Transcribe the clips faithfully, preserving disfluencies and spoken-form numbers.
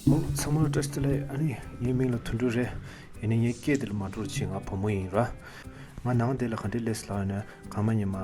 ཚང་མ་ལ་བཀྲ་ཤིས་བདེ་ལེགས། ཨ་ནི་ངའི་མིང་ལ་དོན་གྲུབ་རེད། ཡིན་ནའི་ངའི་སྐད་དེ་ལ་མ་འགྲོ་བྱས་ང་བུ་མོ་ཡིན་ར། ང་ནང་དེ་ལ་ག་འདྲའི་སླེབས་ལབ་ན་སྔ་མ་ཉི་མ་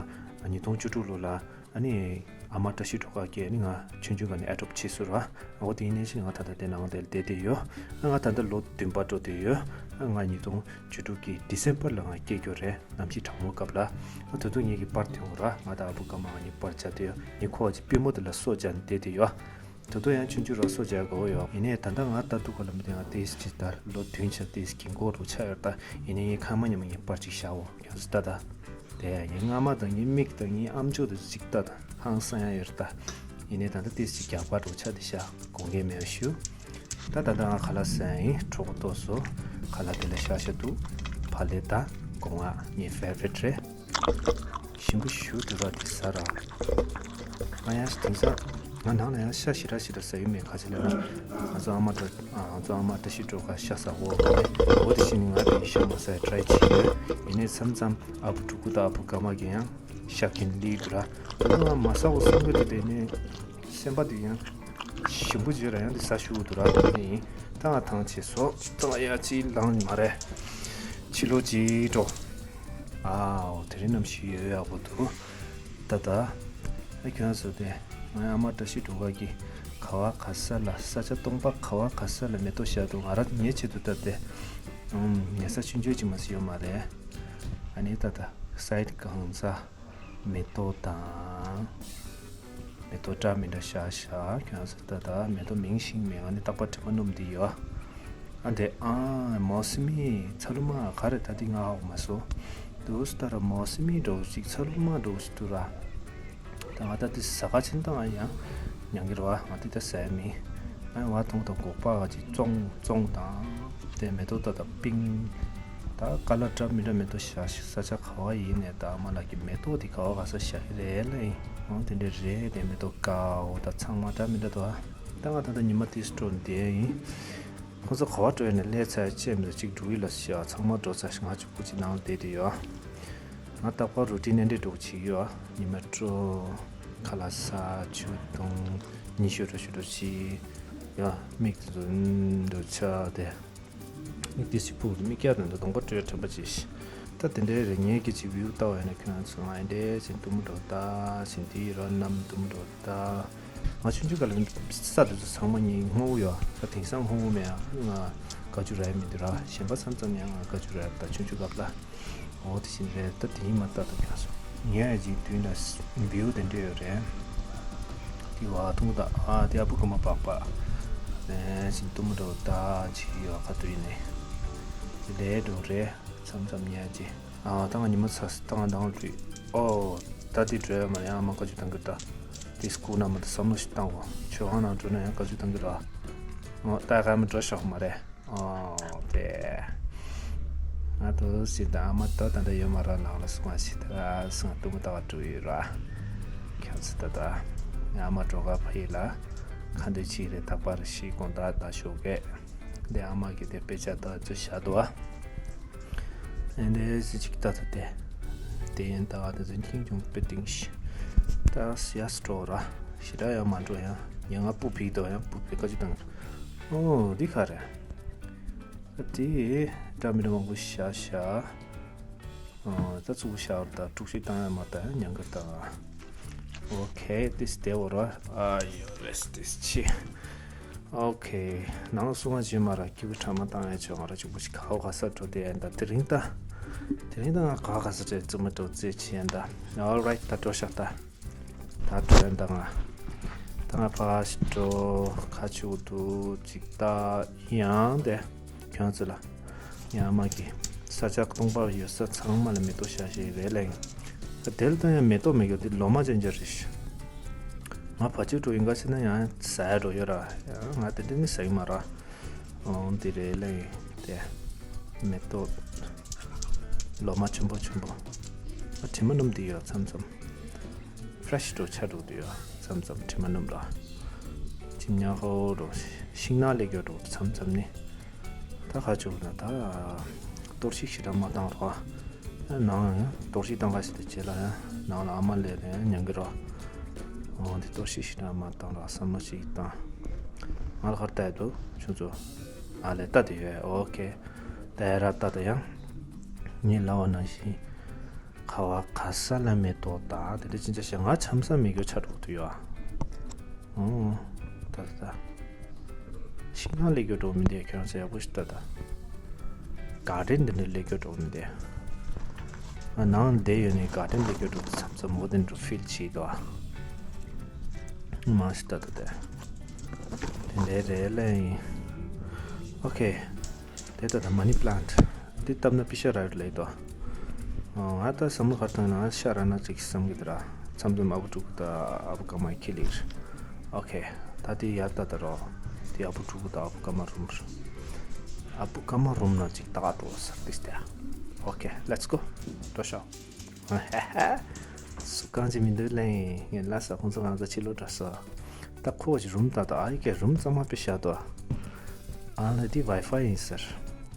ཉིས་སྟོང་བཅུ་དྲུག་ལོ་ལ་ཨ་ནི་ཨ་མ་བཀྲ་ཤིས་སྒྲོལ་དཀར་གྱིས་ཨ་ནི་ང་ཆུང་ཆུང་སྒང་ནས་ཨེ་ཌོབ་བྱས་སོང་ར། ཨ་འོ་དེ་ཡིན་ནའི་ཞིག་ང་ད་ལྟ་དེ་ནང་དེ་ལ་བསྡད་བསྡད་ཡོད། ཨ་ང་ད་ལྟ་ལོ་བདུན་པ་འགྲོ་བསྡད་ཡོད། ཨ་ང་ཉིས་སྟོང་བཅུ་དྲུག་གི་ཌི་སེམ་པར་ལ་ང་སྐྱེས་ཡོད་རེད། གནམ་གཤིས་གྲང་མོ་སྐབས་ལ། ཨ་ད་དུང་ངེད་ཀྱི་པར་ཐོན་འོ་ར། ང་དང་ཨ་བུ་ཀརྨ་ང་གཉིས་པར་བཅར་བསྡད་ཡོད། ངའི་ཁོ་བ་ཅིག་པུས་མོ་དེ་ལ་སོ་བརྒྱབ་ནས་བསྡད་བསྡད་ཡོད། ད་དུང་ཡང་ཆུང་ཆུང་ར་སོ་རྒྱག་དགའ་བོ་ཡོད། ཡིན་ནའི་ད་ལྟ་ང་ལྟ་དུས་ག་ལ་མི་དེ་ང་ཏོག་ཙམ་ཅིག་ད་ལོ་བདུན་ཆགས་ཏོག་ཙམ་གྱེན་གོག་རུ་ཆགས་ཡོད་ད། ཡིན་ནའི་ངས་ཁ་མ་ཉན་མ་ངས་པར་ཅིག་བཞག་འོ་ཡང་སུ་ལྟ་ད། དེ་ངའི་རྔ་མ་དང་ངའི་མིག་དང་ངའི་ཨམ་ཅོག་དེ་ཅིག་ལྟ་ད་ཧང་སང་ཡང་ཡོད་ད། ཡིན་ནའི་ད་ལྟ་ཏོག་ཙམ་ཅིག་རྒྱག་པ་རུ་ཆགས་དེ་བཞག་དགོངས་འགལ་མེད་པ་ཞུ། ད་ད་ལྟ་ང་ཁ་ལག་ཟ་ཡིན། གྲོད་ཁོག་ལྟོགས་སོང་། ཁ་ལག་དེ་ལ་ཤ་ཤ་འདུག་བག་ལེབ་དང་སྒོ་ང་ངའི་ཕེ་ཝ་རི་ཊི་རེད། ཞིམ་པོ་ཞེ་དྲག་དེ་ཟ་ར། ང་ཡང་དེང་སང་ང་ནང་ལ་ཡང་ཤ་ཞེ་དྲག་ཞེ་དྲག་ཟ་ཡི་མེད། ག་ཅི་ལབ་ན་ང་ཚོ་ཨ་མ་བཀྲ་ང་ཚོ་ཨ་མ་བཀྲ་ཤིས་སྒྲོལ་དཀར་ཤ་ཟ་གོ་གོ་དེ་བཞིན་ང་དེ་ཤ་མ་ཟ་ཡི་ཊི་རའི་བྱེད་ཡོད། ཡིན་ནའི་མཚམས་མཚམས་ཨ་བུ་ཕྲུ་གུ་དང་ཨ་བུ་ཀརྨ་གིས་ཡང་ཤ་གིན་ལི་དུ་ར། ད་ང་མ་ཟ་གོ་བསམ་གི་འདུག་དེ་ནས་སེམས་པ་དེ་ཡང་ཞིམ་པོ་བརྗོད་ར་ཡང་དེ་ཟ་ཞུ་དུ་ར། དེ་ནས་ད་ང་ཐང་ཆད་སོང་། ད་ང་ཡ་ཅི་ལངས་མ་རེད། ཕྱི་ལོགས་ཅིག་འགྲོ། ཨའོ་དེ་རིང་གནམ་གཤིས་ཡོད་ཡག་པོ་འདུག་ད་ད་ཨ་ཁྱོད་ཚོ་དེ་ང་ཨ་མ་བཀྲ་ཤིས་སྒྲོལ་དཀར་གྱིས་ག་བ་ག་ས་ལ་ས་ཆ་སྟོང་པ་ག་བ་ག་ས་ལ་མེ་ཏོག་བཞག་འདུག་ང་རང་ངའི་ཆེད་དུ་ད་དེ་ཉལ་ས་ཆུང་ཆུང་ཅིག་མ་ཟིན་ཡོད་མ་རེད། ཨ་ནི་ད་ད་སའི་ཌི་གང་ས་མེ་ཏོག་དང་། མེ་ཏོག་འདྲ་མི་འདྲ་ཤ་ཤ་ཁྱོད་ཚོ་ད་ལྟ་མེ་ཏོག་མིང་ཤེས་མེད། ང་ནི་རྟག་པར་དྲི་མ་སྣོམ་འདི་ཡོད། ཨ་འདྲེ་ཨ་མོ་སི་མི་ཚ་ལུ་མ་ག་རེ་ད་འདི་ང་ཧ་གོ་མ་སོང་། དུས་ལྟར་མོ་སི་མི་འགྲོ་ཞིག་ཚ་ལུ་མ་འགྲོ་ཞིག་ཏུ་ར། ད་ང་ད་འདི་ཟ་ཁ་ཆེན་དང་ཡང་ཉང་གི་ར་བ་ང་འདི་ད་ཟ་ཡ་མིན། ཨ་བ་ཐུང་དང་སྒོག་པ་ག་ཅིག་བཙོང་བཙོང་དང་། དེ་མེ་ཏོག་ད་ད་པིང་། ད་ཀ་ལ་འདྲ་མི་འདྲ་མེ་ཏོག་ཤ་ཤ་ས་ཆ་ག་བ་ཡིན་ནས་ད་ཨ་མ་ལགས་ཀྱི་མེ་ཏོག་དེ་ག་བ་ག་ས་ཤ་གི་རེད་ལ་ཡིན། འོང་དེ་འདྲ་རེད་དེ་མེ་ཏོག་དཀར་པོ་ད་ཚང་མ་འདྲ་མི་འདྲ་འདུག་ད་ང་ད་ད་ཉི་མ་དེ་སྤྲོ་བསྡད་ཡིན། ཁོང་ཚོ་ག་བ་འགྲོ་ཡིན་ནས་སླེབས་ཚར་ཅེས་མི་འདུག་གཅིག་འགྲོ་གི་ལ་ཤ་ཚང་མ་འགྲོ་ཚར་ཤ་ང་གཅིག་པུ་གཅིག་ནང་ལ་བསྡད་དེ་ཡོད། ང་རྟག་པར་རུ་ཊིན་ནན་འདྲེ་འགྲོ་བྱེད་ཀྱི་ཡོད། ཉི་མ་སྤྲོ། ཁ་ལག་ཟ་ཆུ་བཏུང་། ཉི་ཤུ་རུ་ཤུ་རུ་ཤི། ཡ་མིག་འཛུམ་དུ་ཆགས་ཏེ། མིག་ཏི་སི་ཕུག་མིག་སྐྱ་དང་གདོང་པ་སྤྲོས་དྲན་པ་ཅིག་ད་དེ་འདྲའི་རེ་ངས་ཀྱི་ཅིག་བིའུ་ལྟ་བ་ཡིན་ན་ཁྱོད་ཚོ་ང་ཨེ་འདྲའི་ཅིག་འདུག་མི་འགྲོ་ད་ཅིག་འདི་རོ་ནམ་འདུག་མི་འགྲོ་ད། ང་ཆུང་ཆུང་སྐབས་ལ་ས་དེ་ཚོ་ཚང་མ་ངའི་སྔོ་བོ་ཡོད་ད་དེང་སང་སྔོ་བོ་མེད་ཨ་ང་དགའ་རྒྱུ་ར་ཡ་མི་འདུག་ར་གཞན་པ་མཚམས་མཚམས་ཡང་ང་དགའ་རྒྱུ་ར་ཡ་ད་ཆུང་ཆུང་སྐབས་ལ། འོ་དེ་བཞིན་རེད་ད་དེ་ཡིན་མ་ལྟ་ད་ཁྱོད་ཚོ་ངས་ཨ་ཅིག་མདུན་ལ་བིའུ་དེ་འདྲ་ཡོད་རེད། དེ་བ་ཐུང་ད་ཨ་དེ་ཨ་བུ་ཀརྨ་པགས་པ་ཨེ་ཅིག་འདུག་མི་འགྲོ་ད་ཅིག་ཡོད་ཁ་ཐུག་ཡིན་ནས་དེ་ལས་འགྲོ་རེད། མཚམས་མཚམས་ཉལ་གྱི། ཨ་ད་ང་ཉི་མ་ཚ་ད་ང་འདང་བྲིས། ཨོ་ད་དེ་བྲོས་མ་ཡང་མ་བཀའ་བཀྱོན་བཏང་གི་ད། དེ་སྐུ་ན་མ་ད་བསམ་བློ་ཞིག་བཏང་གོ་ཆོས་ཁང་ནང་འགྲོ་ན་ཡང་བཀའ་བཀྱོན་བཏང་གི་ར། ཨོ་ད་ག་མ་འགྲོ་ཤོག་མ་རེད། ཨོ་དེ། ང་དུ་སི་ད་ཨ་མ་ད་ད་ད་ཡོད་མ་ར་ནང་ལ་སོང་བ་ཞིག་ད་སང་ཏུ་མ་ད་བ་འགྲོ་ཡོད་ར། ཁྱོད་ཚོ་ད་ད། ཨ་མ་འགྲོ་ག་ཕ་ཡི་ལ། ཁ་འདོད་ཆེ་རེད་ད་པར་ཤི་དགོང་ད་ད་ཤོག་གེ། དེ་ཨ་མ་གི་དེ་དཔེ་ཆ་ད་ཚོད་བཞག་འདུག་ཨ། ཨེ་འདྲ་སི་ཅིག་ལྟ་ཚོད་དེ། དེ་ཡན་ད་ག་དེ་ཚོད་ཁྱིང་ཆུང་དཔེ་ཏིང་ཤི། ད་སི་ཡ་སི་འགྲོ་ར། ཞི་ད་ཡང་མ་འགྲོ་ཡང་ཡང་ང་སྤུ་བིག་དོ་ཡང་སྤུ་བིག་ཀ་ཅི་དང་། ཨོ་འདི་ག་རེད། ཨ་དེ་འདྲ་མི་འདྲ་མང་པོ་ཤ་ཤ། ཨོ་ད་ཚུགས་ཤ་བར་ད་དཀྲུག་ཤིང་བཏང་ཡང་མ་བཏང་ཡང་ཉང་གི་བཏང་། ཨོ་ཁེ་ཏིས་དེ་འོ་ར། ཨ་ཡོ་རེས་ཏིས་ཆི། ཨོ་ཁེ། ནང་ལ་སུ་ང་བྱེད་མ་ར་སྐྱིད་པོ་ཁྲ་མ་བཏང་ཡ་ཆོག་ང་ར་གཅིག་པོ་ཞིག་ག་བ་ག་ས་འགྲོ་དེ་ཡ་ད་དེ་རིང་ད། དེ་རིང་ད་ང་ག་བ་ག་ས་འགྲོ་རྩིས་མ་འགྲོ་རྩིས་ཆེ་ཡ་ད། Alright ད་འགྲོ་ཤག་ད། ད་འགྲོ་ཡ་ད་ང་། ད་ང་ཕ་ཞིག་འགྲོ་ཁ་ཆུ་འདུག་ཅིག་ད་ཡང་དེ། ཁྱོད་ཚོ་ལ། ཡང་མ་གི། ས་ཆ་སྟོང་པ་ཡོད་ས་ཚང་མ་ལ་མེ་ཏོག་ཤ་ཤེ་རེད་ལེ། དེ་ལ་ད་ཡང་མེ་ཏོག་མེད་གི་དེ་ལོ་མ་ཅན་ཅན་རེད། ང་ཕ་ཆོས་འགྲོ་ཡིན་ག་ཟེར་ན་ཡང་ཟ་ཡ་འགྲོ་ཡོད་ར། ཡང་ང་དེ་འདྲ་ནི་ཟ་གི་མ་ར། འོང་དེ་རེད་ལེ། དེ། མེ་ཏོག་ལོ་མ་ཆུན་པོ་ཆུན་པོ། ཨ་དྲི་མ་སྣུམ་དེ་ཡོད་མཚམས་མཚམས། ཕྲེ་ཤི་འགྲོ་ཆ་འགྲོ་དུ་ཡོད་མཚམས་མཚམས་དྲི་མ་སྣུམ་ར། ཁྱིམ་ཉག་ཧོ་འགྲོ། ཤིང་ནགས་ལེགས་ཡོད་འགྲོ་མཚམས་མཚམས་ནི། ད་ཁ་ཆུ་ན་ད། གཏོར་བཤིག་ཞེ་དྲག་མ་བཏང་རོགས། ནང་ཡང་གཏོར་བཤིག་བཏང་ཁ་ཞིག་ཏུ་བྱེད་ལ་ཡང་ནང་ལ་ཨ་མ་ལས་ལ་ཡང་ཉན་གི་རོགས། འོ་འདི་གཏོར་བཤིག་ཞེ་དྲག་མ་བཏང་རོགས་བསམ་བློ་ཞིག་བཏང་། ང་ལ་ཁར་ལྟ་ཡི་འདུག་ཁྱོད་ཚོ། ཨ་ལས་ལྟ་དེ་ཡོད། ཨོ་ཁེ། ད་ཡ་ར་ལྟ་ད་ཡང་། ངས་ལབ་པ་ནང་བཞིན། ཁ་བ་ག་ས་ལ་མེ་ཏོག་དང་དེ་འདྲ་ཅི་འདྲ་བྱས། ང་ཆམ་ས་མེད་རྒྱུ་ཆགས་འགྲོ་གི་འདུག་ཡ། ཨོ། ད་ད་ད། ཤིང་ནགས་སླེབས་རྒྱུ་འགྲོ་མི་འདུག་ཁྱོད་ཚོ་ཡག་པོ་ཞིག་ལྟ་ད། གར་ཌེན་འདི་འདྲ་སླེབས་རྒྱུ་འགྲོ་མི་འདུག་ཨ་ནང་བསྡད་ཡོད་ནས་གར་ཌེན་སླེབས་རྒྱུ་འགྲོ་མཚམས་མཚམས་འོ་དེ་འདྲ་ཕིལ་བྱེད་དོ། མ་ཞིག་ལྟ་ད་དེ། དེ་འདྲ་རེད་ལེ། ཨོ་ཁེ། དེ་ལྟ་ད་མ་ནི་པི་ལན་ཊི། འདི་བཏབ་ན་པི་ཤ་ར་རེད་ལེ་དོ། ང་ད་བསམ་བློ་ག་རེ་བཏང་ན་ཤ་ར་ན་ཅིག་བསམ་གི་འདུག་ར། མཚམས་མཚམས་ཨ་བུ་ཕྲུ་གུ་ད་ཨ་བུ་ཀ་མ་ཁྱེར་ལེ་རེད། ཨོ་ཁེ། ད་དེ་ཡར་ལྟ་ད་རོ། དེ་ཨ་བུ་ཕྲུ་གུ་ད་ཨ་བུ་ཀ་མ་རུམ་རེད། ཨ་བུ་ཀ་མ་རུམ་ན་ཅིག་ད་ག་འགྲོ་ས་དེ་སྟེ། ཨོ་ཁེ། Let's go། འགྲོ་ཤོག་སུ་གང་ཅི་མི་འདུག་ལེ། ངས་ལ་ས་ཁོང་ཚོ་གང་ཚ་ཕྱི་ལོགས་འགྲོ་སོ། ད་ཁོ་ཅི་རུམ་ད་ད་ཨ་ཡི་ཀེ་རུམ་གཙང་མ་པི་ཤ་དོ། ཨ་ལ་འདི་ཝའི་ཕའི་ཡིན་ཟེར།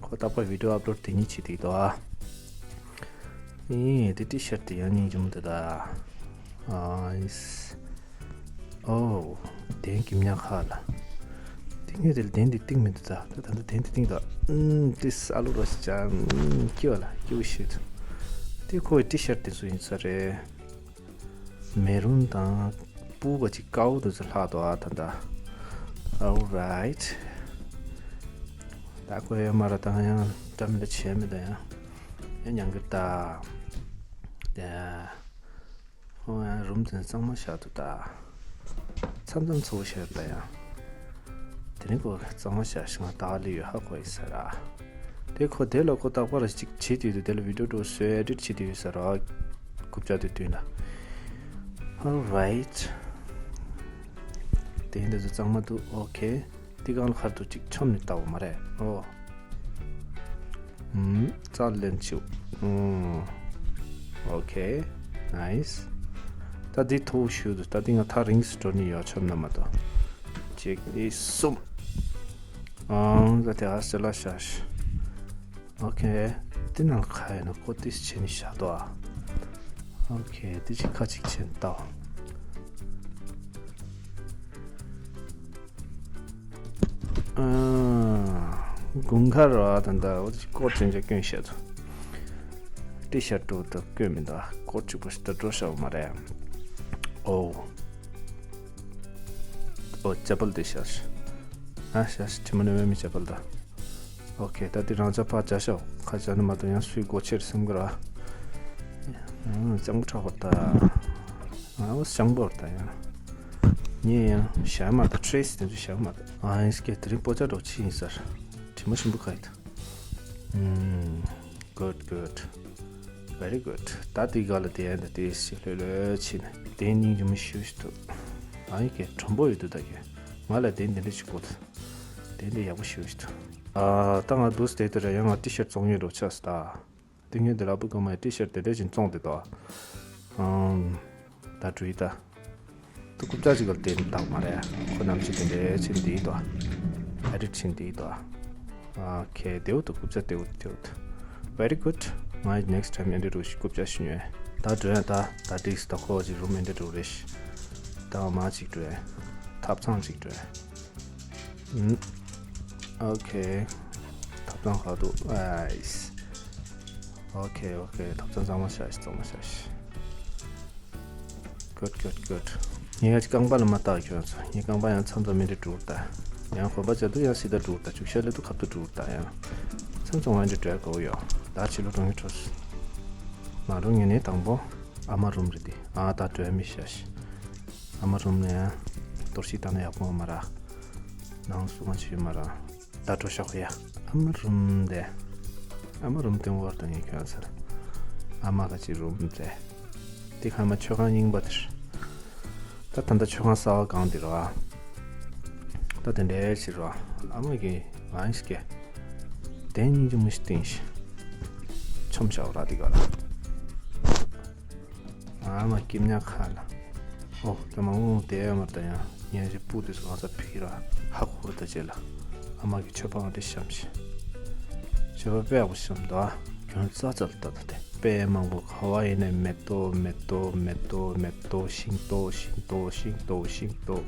ཁོ་རྟག་པར་བི་ཌི་ཡོ་ཨབ་ལོཌ་དེ་ཉིད་བྱེད་དེ་འདུག་ཨ། ཨེ་འདི་ཊི་ཤར་ཊི་དེ་ཡང་སྙིང་རྗེ་མོ་དེ་ད། ཨ་ཨིས། ཨོ། དེན་གི་མྱ་ཁ་ལ། ཏིང་ངེ་དེ་ལ་དེན་འདི་ཏིང་མི་འདུག་ད། ད་ད་ད་དེན་འདི་ཏིང་ད། ཨུམ་ཏི་ས་ལུ་རོ་ཞིག་ཅ། ཨུམ་སྐྱིད་པ་ལ་སྐྱིད་པོ་ཞིག་འདུག་དེ་ཁོའི་ཊི་ཤར་ཊི་དེ་ཚོ་ཡིན་ས་རེད། མེ་རུན་དང་སྤུ་ག་ཅིག་དཀར་པོ་དེ་ཚོ་ལྷག་འདུག་ཨ་ད་ད། Alright། ད་ཁོ་ཡ་མ་ར་ད་ཡང་འདྲ་མི་འདྲ་བྱས་མི་ད་ཡང་། ཡང་ཉང་གི་ད། ད། ཁོ་ཡང་རུམ་དེ་གཙང་མ་བཞག་འདུག་ད། མཚམས་མཚམས་ཚོ་བོ་བཞག་ད་ཡང་། དེ་རིང་ཁོ་གཙང་མ་བཞག་ཤིང་ང་ད་ལི་ཡོད་ཧ་གོ་ཡི་ས་ར། དེ་ཁོ་དེ་ལ་ཁོ་རྟག་པར་ཅིག་བྱེད་དུས་དེ་ལ་བི་ཌི་ཡོ་འགྲོ་བཟོས་ཨེ་ཌིཊ་བྱེད་དུས་ས་ར། རྐུབ་ཀྱག་དེ་དུས་ན། Alright། དེ་འདི་ཚོ་གཙང་མ་འདུག་ཨོ་ཁེ། དེ་གང་ལ་ཁར་དུ་ཅིག་ཆོམ་ནས་ལྟ་བ་མ་རེད་ཨོ། ཨུམ། རྩ་ལེན་ཆུ། ཨུམ། ཨོ་ཁེ། ནའིས། ད་འདི་ཐོག་ཞུ་དུ་ད་འདི་ང་ཐག་རིང་སུ་འགྲོ་ནི་ཡོད་ཆོམ་ན་མ་གཏོགས། གཅིག་གཉིས་གསུམ། ཨང་། ད་དེ་ཨ་སེ་ལ་ཤ་ཤ། ཨོ་ཁེ། དེ་ནང་ཁ་ཡོད་ན་ཁོ་ཏིས་བྱེད་ནི་བཞག་དོ་ཨ། ཨོ་ཁེ། དེ་ཅིག་ཁ་ཅིག་བྱེད་ནི་ལྟ། ཨ། དགུན་ཁ་ར་ད་ད་འོ་དེ་སྐོར་ཅན་ཅིག་སྐྱོན་བཤད་དོ། ཏི་ཤར་ཊི་ད་སྐྱོན་མི་འདུག་སྐོར་ཅིག་པོ་ཞིག་ད་འགྲོ་བཞག་མ་རེད། ཨོ། ཨོ་ཅ་པལ་དེ་ཤ་ཤ། ཨ་ཤ་ཤ་ཁྱི་མོ་ནི་མེ་མི་ཅ་པལ་ད། ཨོ་ཁེ། ད་འདི་རང་ཅག་ཕར་བྱ་ཤོག་ཁ་བྱ་ནི་མ་གཏོགས་ཡང་སུའི་སྒོ་ཕྱེར་སེམས་ཀྱི་ར། ཨང་། སྤྱང་པོ་ཁྲག་པར་ད། ཨ་འོ་སྤྱང་པོར་ད་ཡང་། ངས་ཡང་བྱ་མ་ད་ཊི་རེ་སི་དེ་ཚོ་བྱ་མ་ད། ཨ་ཡིན་སྐད་དེ་རིང་སྤོ་ཅག་འགྲོ་ཕྱི་ཡིན་ཟེར། དྲི་མ་ཞིམ་པོ་ཁ་ཡིན་ད། ཨུམ། Good, good. Very good. ད་དེ་ག་ལ་དེ་ཡང་ད་དེ་སི་ལྷོད་ལྷོད་ཕྱིན་ནས་དེ་སྙིང་རྗེ་མོ་ཞུ་ཞིག་ཐུབ། ཨ་ཡིན་སྐད་དྲོན་པོ་ཡོད་དུ་ད་གི། ང་ལ་དེ་འདི་འདྲ་ཞིག་དགོས་ད། དེ་འདི་ཡག་པོ་ཞུ་ཞིག་ཐུབ། ཨ་ད་ང་འདུག་སྟེ་དེ་ར་ཡང་ང་ཏི་ཤར་ཊི་བཙོང་ཡོད་འགྲོ་ཆགས་སི་ད། དེ་སྔོན་དེ་ལ་ཨ་བུ་ཀ་མའི་ཏི་ཤར་ཊི་དེ་འདྲ་ཞིག་བཙོང་དེ་དོ། ཨམ། ད་འགྲོ་ཡི་ད། ད་རྐུབ་ཀྱག་ཅིག་ག་ལ་དེ་འདག་མ་རེད། ཁོ་ནམ་ཞིག་དེ་འདྲའི་ཕྱིན་དེ་ཡི་དོ། ཨ་རིག་ཕྱིན་དེ་ཡི་དོ། ཨ་ཁེ། དེའུ་ད་རྐུབ་ཀྱག་དེའུ་དེའུ་ད། Very good། ང་ནེག་སི་ཊི་ཊའིམ་ཨེ་འདྲ་རུ་ཞིག་རྐུབ་ཀྱག་ཞུ་ཉོས། ད་འགྲོ་ཡ་ད། ད་ཏིས་ད་ཁོ་ཅིག་རུམ་ཨེ་འདྲ་རུ་རེ་ཤི། ད་མ་ཅིག་འགྲོ་ཡ། ཐབ་ཚང་ཅིག་འགྲོ་ཡ། ཨུམ། ཨོ་ཁེ། ཐབ་ཚང་ཁ་དུ་ཨའིས། ཨོ་ཁེ་ཨོ་ཁེ། ཐབ་ཚང་གཙང་མ་བྱ་ཞིག་གཙང་མ་བྱ་ཞིག Good, good, good. ངས་ཀྱི་རྐང་པ་ལ་མ་བལྟ་ཁྱོད་ཚོ། ངའི་རྐང་པ་ཡང་མཚམས་མཚམས་མི་འདྲ་འགྲུར་ལྟ། ཡང་གོམ་པ་བྱ་དུས་ཡང་སི་ད་འགྲུར་ལྟ། ཅུག་ཤ་ལེ་དུ་ཁབ་ཏུ་འགྲུར་ལྟ་ཡང་། མཚམས་མཚམས་ང་འདྲ་འགྲོ་ཡ་གོ་ཡོད། ད་ཕྱི་ལོ་གྲོང་ཡུལ་འཕྲོ། མ་རུང་ངས་ནས་དང་པོ་ཨ་མ་རུམ་རེད་དེ། ཨ་ད་འགྲོ་ཡ་མི་ཤ་ཤ། ཨ་མ་རུམ་ནས་ཡང་གཏོར་བཤིག་བཏང་ན་ཡག་པོ་མ་ར། ནང་སུ་མ་བྱེད་མ་ར། ད་འགྲོ་ཤག་ཡ། ཨ་མ་རུམ་དེ། ཨ་མ་རུམ་དེ་བར་དུ་ངས་ཁྱོད་ཟེར། ཨ་མ་ག་ཅི་རུམ་དེ། དེ་ཁ་མ་མཆོད་ཁང་རྙིང་པ་དེར། ད་ད་ལྟ་མཆོད་ཁང་གསར་བ་གང་དེ་ར། ད་དེ་འདྲའི་ཕྱིར་ར། ཨ་མ་གི་ང་ཡིན་ཞིག་གི། དེ་སྙིང་རྗེ་མོ་ཞིག་བསྟན་ཞིག་ཆོམ་བྱ་བ་ར་དེ་ག་ལ། ཨ་མ་སྐྱིད་ཉག་ཁ་ལ། ཨོ་ད་མ་འོང་དེ་ཡ་མ་ད་ཡང་ཉན་རེ་སྤུ་དེ་ཚོ་གང་ས་ཕིག་ར་ཧ་གོ་ད་རྗེས་ལ། ཨ་མ་གི་མཆོད་པ་ང་དེ་བཤམས་ཤིག་མཆོད་པ་དཔེ་ཡག་པོ་བཤམས་འདུག་ཨ། ཁྱོད་རྩ་ཚ་ལ་ལྟ་ད་དེ་དཔེ་མང་པོ་ག་བ་ཡིན་ནའི་མེ་ཏོག་མེ་ཏོག་མེ་ཏོག་མེ་ཏོག་ཤིང་ཏོག་ཤིང་ཏོག་ཤིང་ཏོག་ཤིང་ཏོག་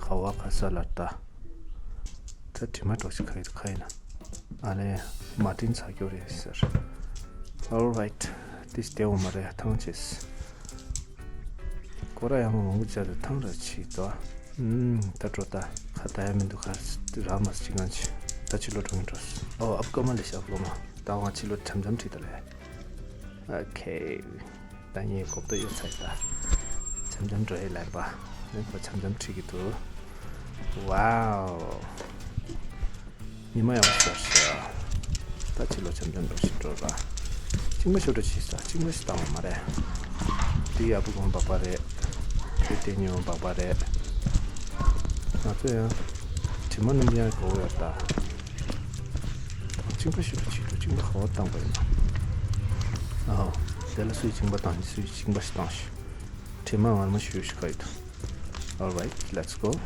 ག་བ་ག་ས་ལ་ལྟ། ད་དྲི་མ་འགྲོ་ཞིག་ཁ་ཡིར་ཁ་ཡིན་ན། ཨ་ལས། མ་དྲིན་ཚ་སྐྱོ་རེད་ཟེར། Alright། དེ་བདེ་འོ་མ་རེད་ཐང་ཆེས། ཁོ་ར་ཡང་མང་པོ་བྱ་རེད་ཐང་ར་ཆི་དོ། ཨུམ། ད་འགྲོ་ད། ཁ་ད་ཡ་མི་འདུག་ཁ། ར་མ་སི་ཅི་གང་ཆི། ད་ཕྱི་ལོ་འགྲོ་ངེས་འགྲོ། ཨོ་ཨབ་ཀ་མ་ལས་ཤ་ཨབ་ཀ་མ། ད་ང་ཕྱི་ལོ་འཆམ་འཆམ་ཁྲིད་ད་ལས། ཨོ་ཁེ། ད་ངས་གོ་བརྡ་ཡོད་ཚད་ད། འཆམ་འཆམ་འགྲོ་ཡི་ལན་པ། ནི་ཁོ་འཆམ་འཆམ་ཁྲིད་ཀྱི་འདུག་ཝའོ། ཉི་མ་ཡག་པོ་ཤར་ཤག་ད་ཕྱི་ལོ་འཆམ་འཆམ་འགྲོ་ཞིག་འགྲོ་ལ། གཅིན་པ་ཤོར་འགྲོ་ཞིག་ས་གཅིན་པ་ཞིག་བཏང་བ་མ་རེད། དེ་ཡག་པོ་གོང་འབག་པ་རེད། དེ་དེ་ཉོ་འབག་པ་རེད། ང་ཚོ་ཡང་། དྲི་མ་སྣུམ་ཡང་གོ་ཡོད་ད། གཅིན་པ་ཤོར་འགྲོ་ཞིག་འགྲོ་གཅིན་པ་ག་བ་བཏང་པ་ཡིན་ན། ཨོ། དེ་ལ་སུའི་གཅིན་པ་བཏང་ནི་སུའི་གཅིན་པ་ཞིག་བཏང་ཞིག་དྲི་མ་ངར་མ་ཤོར་ཞིག་ག་ཡོད། Alright, let's go.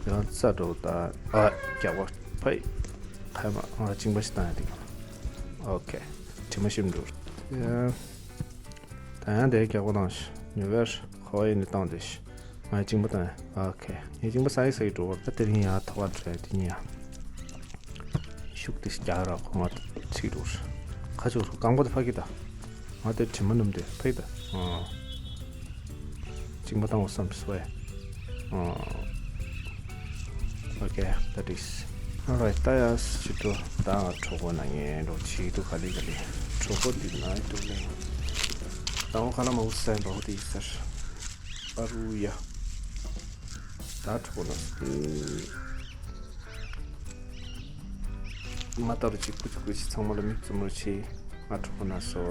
ཡང་རྩ་འགྲོ་ད། ཨ། རྒྱག་པ་ཕའི། ཕའི་མ་ང་གཅིན་པ་ཞིག་བཏང་ཡ་དེ་ག་ཨོ་ཁེ། དྲི་མ་ཤིམ་འགྲོ། ཡ། ད་ཡང་དེ་རྒྱག་པ་བཏང་ཞིག་ཉོ་བེར་ཁོ་ཡི་ནི་བཏང་དེ་ཞིག་ང་གཅིན་པ་བཏང་ཡ་ཨོ་ཁེ། ངས་གཅིན་པ་ས་ཡི་ས་ཡི་འགྲོ་བར་ད་དེ་རིང་ཡང་ཐོག་བར་འགྲོ་ཡ་དེ་ཉིད་ཡ། ཤུགས་དེ་རྒྱག་ར་ཁོ་མ་ཚིག་རུ། ཁ་ཆུ་རྐང་པ་དེ་ཕ་གི་ད། ང་དེ་དྲི་མ་སྣུམ་དེ་ཕ་གི་ད། ཨང་། གཅིན་པ་བཏང་བ་བསམ་སོ་ཨེ། ཨང་། Okay, that is. Alright, ད་ཡ་ཕྱི་དྲོ་ད་ང་གྲོགས་པོ་ན་ངས་འགྲོ་ཕྱི་དྲོ་ག་ལི་ག་ལི། གྲོགས་པོ་དེ་ན་ཡི་དུ་ལེ། ད་འོ་ཁ་ལ་མ་འུ་སན་འགྲོ་དེ་ཡི་སར། ཨ་རུ་ཡ། ད་གྲོགས་པོ་ན། ང་ལྟར་གཅིག་པུ་གཅིག་པུ་ཞིག་ཚང་མ་ལ་མིག་བཙུམ་རོགས་བྱེད། ང་གྲོགས་པོ་ན་སོ།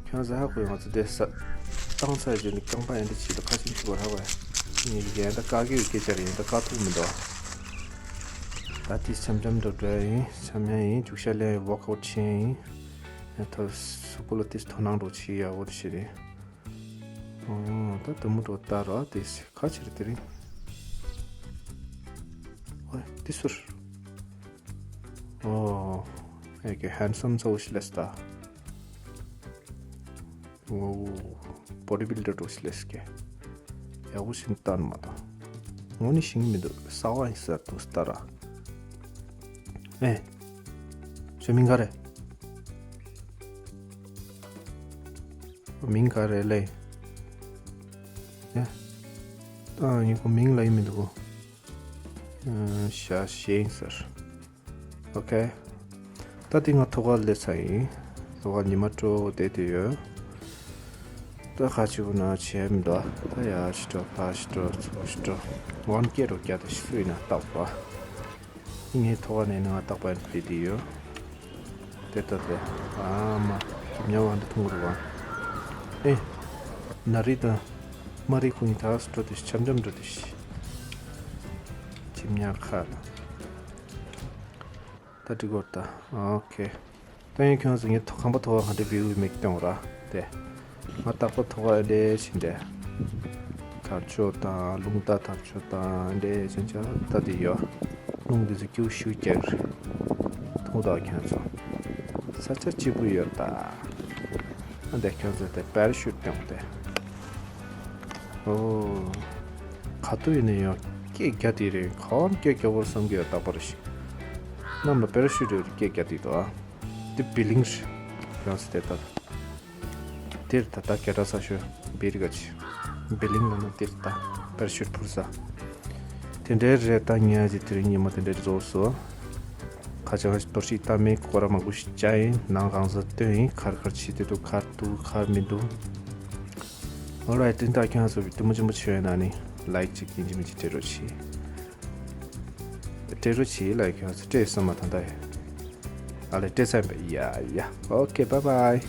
ཁྱོད་ཟ་ཧ་གོ་ང་ཚོ་དེ་ས། བཏང་ས་ཅན་རྐང་པ་ཡན་དུ་ཆེད་དུ་ཁ་ཆེམས་ཤིག་བར་ཧ་བ། ངས་ཡན་ད་ཀ་གེ་སྐད་ཆ་རེད་ཡན་ད་ཀ་ཐུག་མི་འདུག་ད་དེ་འཆམ་འཆམ་འགྲོ་འགྲོ་ཡིན་འཆམ་ཡ་ཡིན་རྒྱུག་ཤ་ལེན་ཝོག་ཨའུཊ་བྱེད་ཡིན། ཡ་ཐོ་སུ་པོ་ལ་དེ་དོ་སྣང་འགྲོ་བྱེད་ཡ་འོ་དེ་བྱེད་རེད། ཨོ། ད་དུ་མུ་འགྲོ་ལྟ་ར་དེ་ཁ་ཕྱིར་དེ་རིང་། ཨོ་དེ་སུར། ཨོ། ཨེ་ཀེ་ཧན་སམ་ཚོ་ཤི་ལེས་ད། ཨོ། བོ་ཌི་བིལ་ཌར་འགྲོ་ཤི་ལེས་ཀེ། ཡག་པོ་ཞིག་བཏང་མ་ད། ངོ་ནི་ཤིང་མི་འདུག་ས་བ་ཡིན་ས་དུ་ལྟ་ར། ཨེ། ཞོ་མིང་ག་རེ། མིང་ག་རེ་ལེ། ཡ། ཨ་ཡིན་ཁོ་མིང་ལ་ཡིན་མི་འདུག་གོ། ཤ་ཤེ་ཡིན་ཟེར། ཨོ་ཁེ། ད་དེ་ང་ཐོག་ཁ་ལས་ཚ་ཡིན། ཐོག་ཁ་ཉི་མ་སྤྲོ་བོ་བསྡད་དེ་ཡོད། ད་ཁ་ཆུ་ན་བྱས་མི་འདུག་ད་ཡ་ཤི་སྤྲོ་ཕ་ཤི་སྤྲོ་ཚོ་ཤི་སྤྲོ། ཝན་ཀེ་རོ་བརྒྱ་དེ་ཤི་སུ་ཡིན་ན་རྟག་པ། ངའི་ཐོག་ཁ་ནས་ནི་ང་རྟག་པར་བསྡད་དེ་ཡོད། དེ་ལྟ་སྟེ། ཨ་མ། ཁྱིམ་ཉལ་བ་འདི་མཐོང་གི་རེད་བ། ཨེ། ན་རི་དང་། མ་རི་ཁོང་གཉིས་ད་སུ་འགྲོ་དེ་ཤི་འཆམ་འཆམ་འགྲོ་དེ་ཤི། ཁྱིམ་ཉལ་ཁ་ལ། ད་འགྲིག་གོ་ད། ཨོ་ཁེ། ད་ཡིན་ཁྱོད་ཚོ་ངའི་ཐོག་ཁང་པ་ཐོག་ག་ག་འདྲ་བིའུ་མེད་སྟོན་ར། དེ། ང་རྟག་པར་ཐོག་ཨེ་འདྲས་ཕྱིན་ཏེ། དར་ལྕོག་དང་རླུང་རྟ་དར་ལྕོག་དང་ཨེ་འདྲས་ཅན་ཅག་ལྟ་དེ་ཡོད། རླུང་འདི་ཚོ་སྐྱིའུ་ཤུགས་རྒྱག་རེད། མཐོང་དང་ཁྱོད་ཚོ། ས་ཆ་སྐྱིད་པོ་ཡོད་ད། ཨ་འདྲས་ཁྱོད་ཚོ་དེ་པེ་ར་ཤུཊ་སྟོན་དེ། ཨོ། ག་དུས་ཡིན་ན་ཡང་སྐད་རྒྱག་དེ་རེད་གང་སྐད་རྒྱག་པར་བསམ་གྱི་ཡོད་རྟག་པར་ཞིག་གནམ་ལ་པེ་ར་ཤུཊ་ཡོད་རེད་སྐད་རྒྱག་དེ་དོ། དེ་བི་ལིང་རེད། ཡང་སི་དེ་ལྟར། དེར་ད་ལྟ་སྐད་གྲགས་ས་ཤོད་བེ་རི་ག་ཆི། བེ་ལིང་ལ་ན་དེར་ད་པེ་ར་ཤུཊ་འཕུར་ས། དེ་འདྲའི་རེད་ད་ཉལ་གྱི་དེ་རིང་ཉི་མ་དེ་འདྲའི་རྫོགས་སོ། ཁ་ཆེ་ཁ་ཆེ་གཏོར་བཤིག་ལྟ་མེད་སྐོར་ར་མང་པོ་ཞིག་བཅའ་ཡིན་ནང་གང་ཟག་སྟོན་ཡིན་ཁར་ཁར་ཆི་དེ་འདུག་ཁར་འདུག་ཁར་མི་འདུག Alright དེ་འདྲ་ཁྱོད་ཚོ་དུ་མ་ཅུང་པོ་ཆོས་ན་ནི་ལའིཀ་ཅིག་ཡིན་གཅིག་མིན་གཅིག་སྤྲད་རོགས་བྱེད། སྤྲད་རོགས་བྱེད་ལ་ཁྱོད་ཚོ་སྤྲད་སོང་མ་ཐང་ད་ཡ། ཨ་ལེ་སྤྲད་ཚར་བས་ཡ་ཡ། Okay, bye bye.